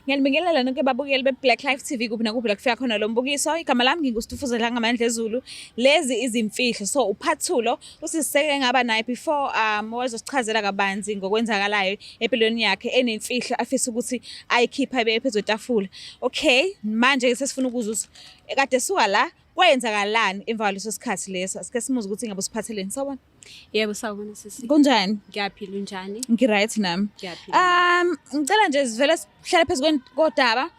Ngiyanibingelela nonke babukeli be-Black Life TV kuphi nakuphi la kufika khona lo mbukiso. Igama lami nginguStufuzela ngamandla ezulu. Lezi izimfihlo. So uPhathulo usiseke ngaba naye before wazosichazela kabanzi ngokwenzakalayo empilweni yakhe enemfihlo afisa ukuthi ayikhipha ibe phezu kwetafula. Okay, manje sesifuna ukuzwa ukuthi kade suka la kwenzakalani emva kwaleso sikhathi leso. Asike simuze ukuthi ngabe usiphatheleni. Sawubona. Yebo, sawubona sisi. Kunjani? Ngiyaphila, unjani? Ngi-right nami. Ngiyaphila. Ngicela nje sivele sihlale phezu kodaba.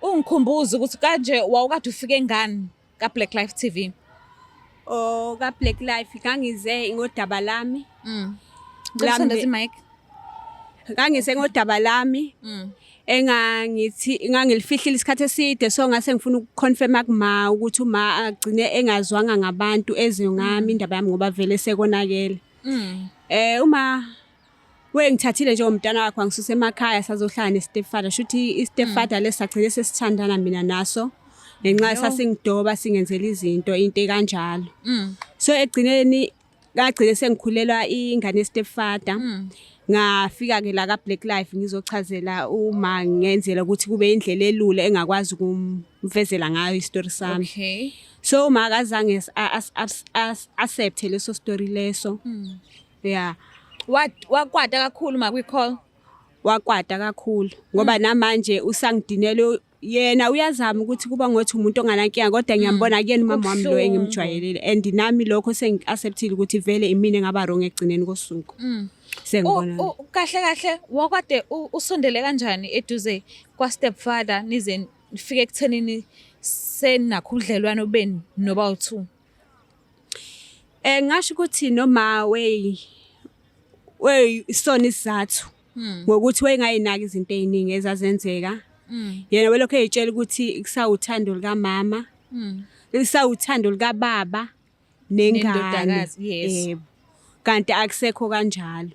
Ungikhumbuze ukuthi kanje wawukade ufike ngani ka Black Life TV. Oh, ka Black Life ngangize ngodaba lami. Ngicela usondeze i-mic. Ngangize ngodaba lami. Engangithi ngangilifihlile isikhathi eside, so ngase ngifuna ukuconfirma kuma ukuthi uma agcine engazwanga ngabantu ezwe ngami indaba yami ngoba vele sekonakele. Uma wengithathile njengomntwana wakhe wangisuse emakhaya sazohlala ne-stepfather, shuthi i-stepfather lesagcine sesithandana mina naso ngenxa sasingidoba singenzela izinto into ekanjalo. So ekugcineni ngagcine sengikhulelwa ingane ye-stepfather. Ngafika ke la ka Black Life ngizochazela uma ngenzela ukuthi kube indlela elula engakwazi ukumvezela ngayo istory sami. So uma akazange accept leso story leso. Yeah. Wakwata kakhulu ma kwi-call. Wakwata kakhulu ngoba namanje usangidinela yena, uyazama ukuthi kuba ngothi umuntu onganankinga, kodwa ngiyambona kuyena umama wami lo Kubuhlungu. engimjwayelile, and nami lokho sengi-acceptile ukuthi vele imina engaba wrong ekugcineni kosuku. Sengibona Kahle kahle wakade usondele kanjani eduze kwa stepfather nize nifike ekuthenini senakho ubudlelwano benu noba u2? Ngasho ukuthi noma wey isona isizathu ngokuthi wayengayinaki izinto eziningi ezazenzeka. Yena welokhu eyitshela ukuthi kusawuthando likamama, lisawuthando likababa nengane. Nendodakazi, yes. Yebo, kanti akusekho kanjalo.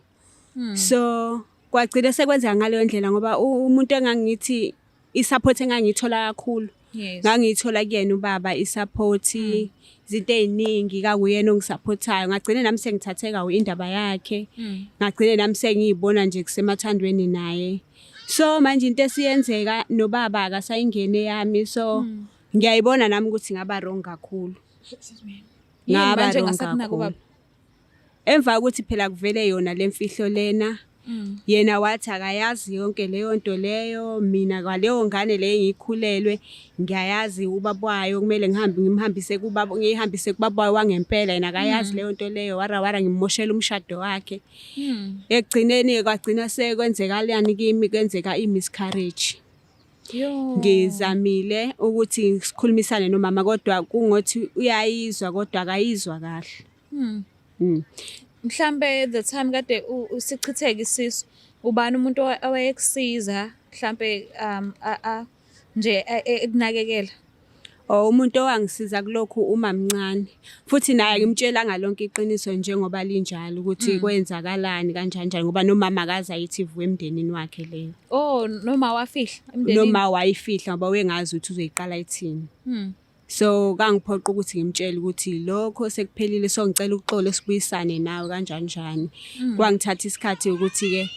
So kwagcina sekwenzeka ngaleyo ndlela ngoba umuntu engangithi i-support engangiyithola kakhulu, ngangiyithola kuyena ubaba i-support, izinto ey'ningi kakuyena ongisupportayo. Ngagcine nami sengithatheka indaba yakhe, ngagcine nami sengiyibona nje kusemathandweni naye. So manje into esiyenzeka nobaba akasayingeni eyami, so ngiyayibona nami ukuthi ngaba wrong kakhulu. Yini Ngaba manje wrong engasakunaki kakhulu. ubaba? Emva kokuthi phela kuvele yona le mfihlo lena, yena wathi akayazi yonke leyo nto leyo. Mina kwaleyo ngane le engiyikhulelwe ngiyayazi ubaba wayo, kumele ngihambe ngimhambise kubaba, ngiyihambise kubaba wayo wangempela. Yena akayazi leyo nto leyo, wara wara ngimoshela umshado wakhe. Ekugcineni kwagcina sekwenzekalani kimi, kwenzeka i-miscarriage. Yo. Ngizamile ukuthi sikhulumisane nomama, kodwa kungothi uyayizwa kodwa akayizwa kahle. Mhlambe the time kade usichitheka isisu, ubani umuntu owayekusiza mhlambe nje ekunakekela? Oh, umuntu owangisiza kulokhu umamncane, futhi naye ngimtshelanga lonke iqiniso njengoba linjalo ukuthi kwenzakalani kanjani njani, ngoba nomama akaze ayithi vu emndenini wakhe leyo. Oh, noma wafihla emndenini? Noma wayifihla ngoba wengazi ukuthi uzoyiqala ithini. So kangiphoqa ukuthi ngimtshele ukuthi lokho sekuphelile, so ngicela uxolo sibuyisane nawe kanjani njani. Kwangithatha isikhathi ukuthi ke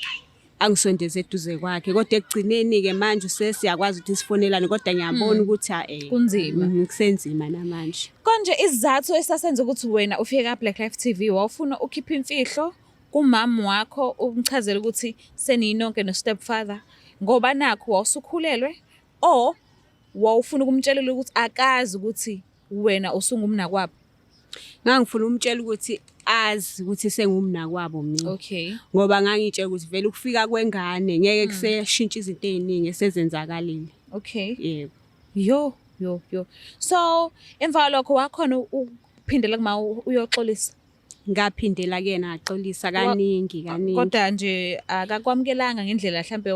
angisondeze eduze kwakhe, kodwa ekugcineni ke manje sesiyakwazi ukuthi sifonelane, kodwa ngiyabona ukuthi ha Kunzima. Kusenzima namanje. Konje isizathu esasenza ukuthi wena ufike ka Black Life TV, wawufuna ukhipha imfihlo kumama wakho umchazele ukuthi seninonke no stepfather ngoba nakho wawusukhulelwe, or wawufuna ukumtshelela ukuthi akazi ukuthi wena usungumnakwabo? Ngangifuna umtshela ukuthi azi ukuthi sengumnakwabo mina. Ngoba ngangitshela ukuthi vele ukufika kwengane ngeke kuseshintshe izinto eziningi esezenzakalile. Yebo. Yo, yo, yo. So emva kwalokho wakhona ukuphindela kuma uyoxolisa? Ngaphindela kuyena ngaxolisa kaningi kaningi. Kodwa nje akakwamukelanga ngendlela mhlambe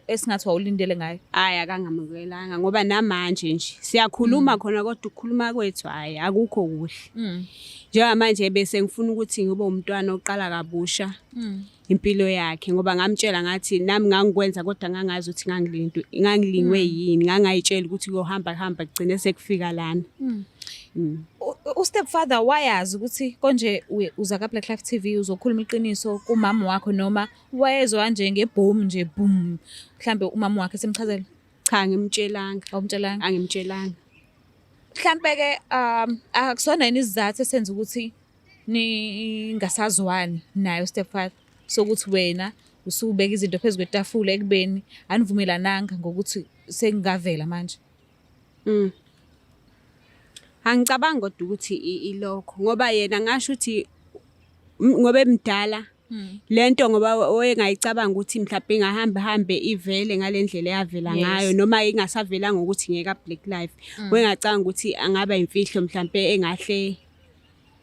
esingathi wawulindele ngayo? Hayi, akangamukelanga ngoba namanje nje siyakhuluma khona, kodwa ukukhuluma kwethu hayi akukho kuhle. Njengamanje bese ngifuna ukuthi ngibe umntwana oqala kabusha impilo yakhe, ngoba ngamtshela ngathi nami ngangikwenza kodwa ngangazi ukuthi ngangilingwe yini, ngangayitshela ukuthi kuyohamba kuhamba kugcine sekufika lana. U-stepfather wayazi ukuthi konje uza ka Black Life TV uzokhuluma iqiniso kumama wakho, noma wayezwa nje ngebhomu nje boom mhlambe umama wakhe semchazela? Cha, ngimtshelanga. Awumtshelanga? Angimtshelanga. Mhlampe ke akusona yini isizathu esenza ukuthi ningasazwani naye stepfather, sokuthi wena usubeka izinto phezu kwetafula ekubeni anivumelananga ngokuthi sengingavela manje? Angicabangi kodwa ukuthi ilokho, ngoba yena ngasho ukuthi ngoba emdala lento, ngoba wayengayicabanga ukuthi mhlawumbe ingahamba hambe ivele ngalendlela eyavela ngayo, noma ingasavelanga ukuthi ngeka Black Life, wengacabanga ukuthi angaba imfihlo mhlawumbe engahle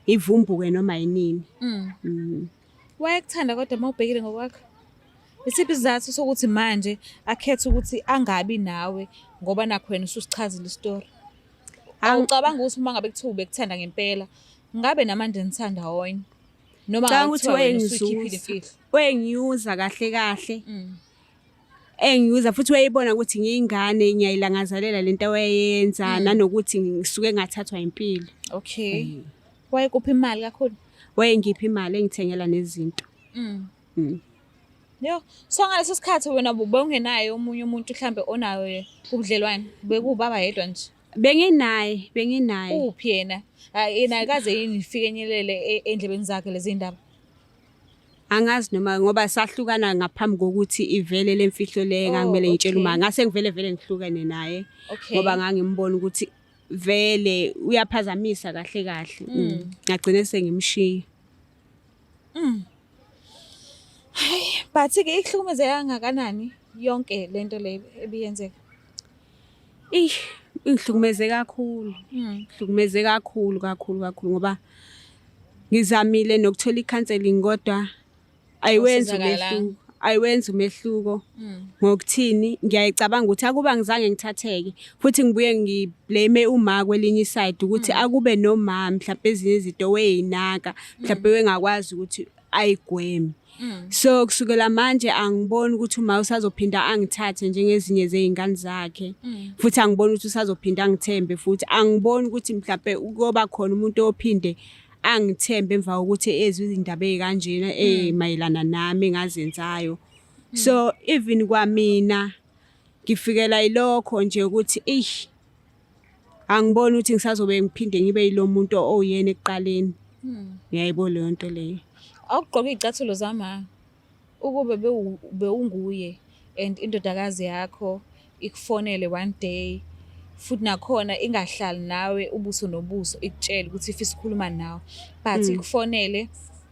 ivumbuke noma yinini. Wayekuthanda kodwa uma ubhekile ngokwakho? Isiphi isizathu sokuthi manje akhethe ukuthi angabi nawe, ngoba nakho wena ususichazile isitori? Awucabanga ukuthi uma ngabe kuthiwa ubekuthanda ngempela, ngabe namanje nithanda wonye? Noma Ngicabanga ngabe ukuthi kuthiwa wena usuyikhiphile wayengizuzwa, imfihlo? wayengiyuza kahle kahle. Engiyuza futhi wayebona ukuthi ngiyingane, ngiyayilangazelela lento awayeyenza, nanokuthi ngisuke ngathathwa impilo. Okay. Wayekuphi imali kakhulu? Wayengipha imali, engithengela nezinto. Yo, so ngaleso sikhathi wena bewungenaye omunye umuntu mhlambe onayo ubudlelwane, bekuwubaba yedwa nje? Benginaye, benginaye. Uphi yena? Hayi, yena akaze yini ifike enyelele endlebeni zakhe lezi ndaba? Angazi noma, ngoba sahlukana ngaphambi kokuthi ivele lemfihlo le, engangimele ngitshele uma ngase ngivele vele ngihlukene naye, ngoba ngangimbona ukuthi vele uyaphazamisa kahle kahle. Ngagcine sengimshiya. But ke ikuhlukumeze kangakanani yonke lento le ebiyenzeka? Ih, ingihlukumeze kakhulu. Hlukumeze kakhulu kakhulu kakhulu, ngoba ngizamile nokuthola i-counselling, kodwa ayiwenzi Awusizakalanga. umehluko. Ayiwenzi umehluko. Ngokuthini, ngiyayicabanga ukuthi akuba ngizange ngithatheke, futhi ngibuye ngiblame uma kwelinye iside ukuthi akube noma mhlawumbe ezinye izinto weyinaka, mhlawumbe wengakwazi ukuthi ayigweme. So kusukela manje angiboni ukuthi uma usazophinda angithathe njengezinye zey'ngane zakhe, futhi angiboni ukuthi usazophinda angithembe, futhi angiboni ukuthi mhlawumbe kuyoba khona umuntu ophinde angithembe emva kokuthi ezwe izindaba ey'kanjena ey'mayelana nami engazenzayo. So even kwamina ngifikela yilokho nje ukuthi eish, angiboni ukuthi ngisazobe ngiphinde ngibe yilo muntu owuyena ekuqaleni. Ngiyayibona leyo nto leyo. Awugqoke iy'cathulo zama, ukube bewunguye and indodakazi yakho ikufonele one day, futhi nakhona ingahlali nawe ubuso nobuso ikutshele ukuthi ifisa ukukhuluma nawe, but ikufonele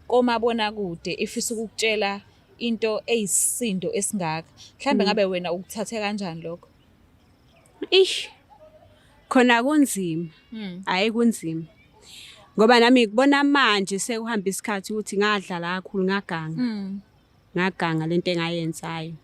komabonakude ifisa ukukutshela into eyisisindo esingaka, mhlambe ngabe wena ukuthathe kanjani lokho? Ish, khona kunzima. Hayi, kunzima, ngoba nami ngikubona manje sekuhamba isikhathi ukuthi ngadlala kakhulu, ngaganga. Ngaganga lento engayenzayo.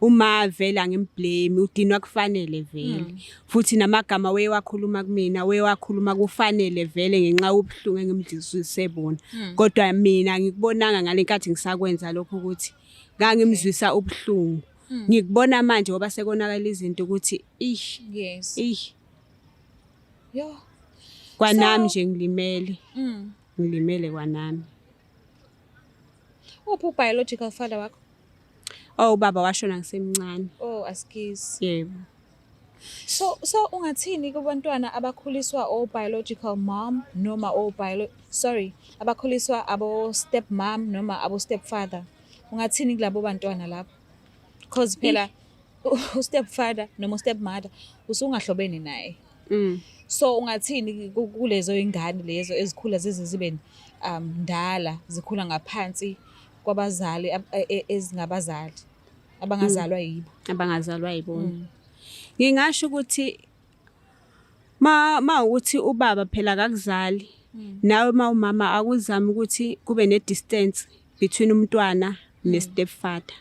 Uma vele angimblame, udinwa kufanele vele, futhi namagama wakhuluma kumina, wakhuluma kufanele vele ngenxa yobuhlungu engimdlisise bona, kodwa mina ngikubonanga ngalenkathi ngisakwenza lokho ukuthi ngangimzwisa ubuhlungu. Ngikubona manje ngoba sekonakala izinto ukuthi ish, ish. Yo. Kwanami nje ngilimele. Ngilimele kwanami. Uphi u-biological father wakho? Oh, ubaba washona ngisemncane. Oh, askies. Yebo. So ungathini kubantwana abakhuliswa o biological mom noma o bio sorry, abakhuliswa abo step mom noma abo step father? Ungathini kulabo bantwana lapho? Because phela u step father noma u step mother usungahlobene naye. So ungathini kulezo ingane lezo ezikhula zize zibe ndala, zikhula ngaphansi kwabazali ezingabazali abangazalwa yibo? Abangazalwa yibona. Ngingasho ukuthi ma ukuthi ubaba phela akakuzali, nawe ma umama, akuzami ukuthi kube ne distance between umntwana ne stepfather.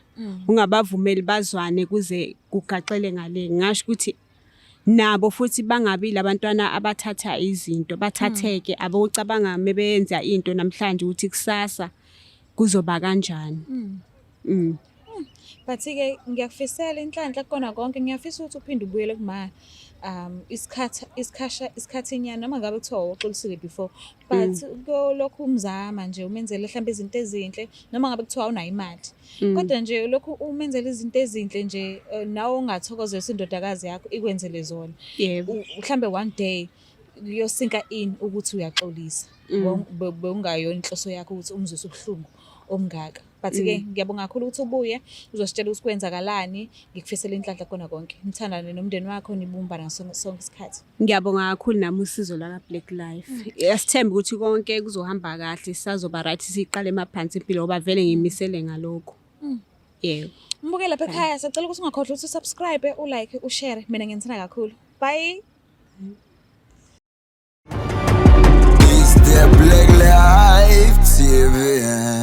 Ungabavumeli bazwane kuze kugaxele ngale. Ngingasho ukuthi nabo futhi bangabi labantwana abathatha izinto bathatheke, abocabanga mebeyenza into namhlanje ukuthi kusasa kuzoba kanjani. But-ke ngiyakufisela inhlanhla kukona konke, ngiyafisa ukuthi uphinde ubuyele kuma isikhathi isikhasha isikhathinyana noma ngabe kuthiwa wawuxolisile before but kulokhu umzama nje umenzele mhlawumbe izinto ezinhle noma ngabe kuthiwa awunayo imali. Kodwa nje lokhu umenzele izinto ezinhle nje nawe ungathokozela indodakazi yakho ikwenzele zona. Mhlambe one day kuyosinka in ukuthi uyaxolisa. Bewungayona inhloso yakho ukuthi umzwise ubuhlungu obungaka. But-ke ngiyabonga kakhulu ukuthi ubuye uzositshela ukuthi kwenzakalani. Ngikufisela inhlanhla kukona konke. Nithandane nomndeni wakho nibumbane ngaso sonke isikhathi. Ngiyabonga kakhulu nami usizo lwaka Black Life. Sithemba ukuthi konke kuzohamba kahle, sisazoba right siqale emaphansi impilo ngoba vele ngiyimisele ngalokho. Yebo. Mbuke lapha ekhaya sicela ukuthi ungakhohlwa ukuthi usubscribe, ulike, ushare. Mina nginithanda kakhulu. Bye. It's the Black Life TV.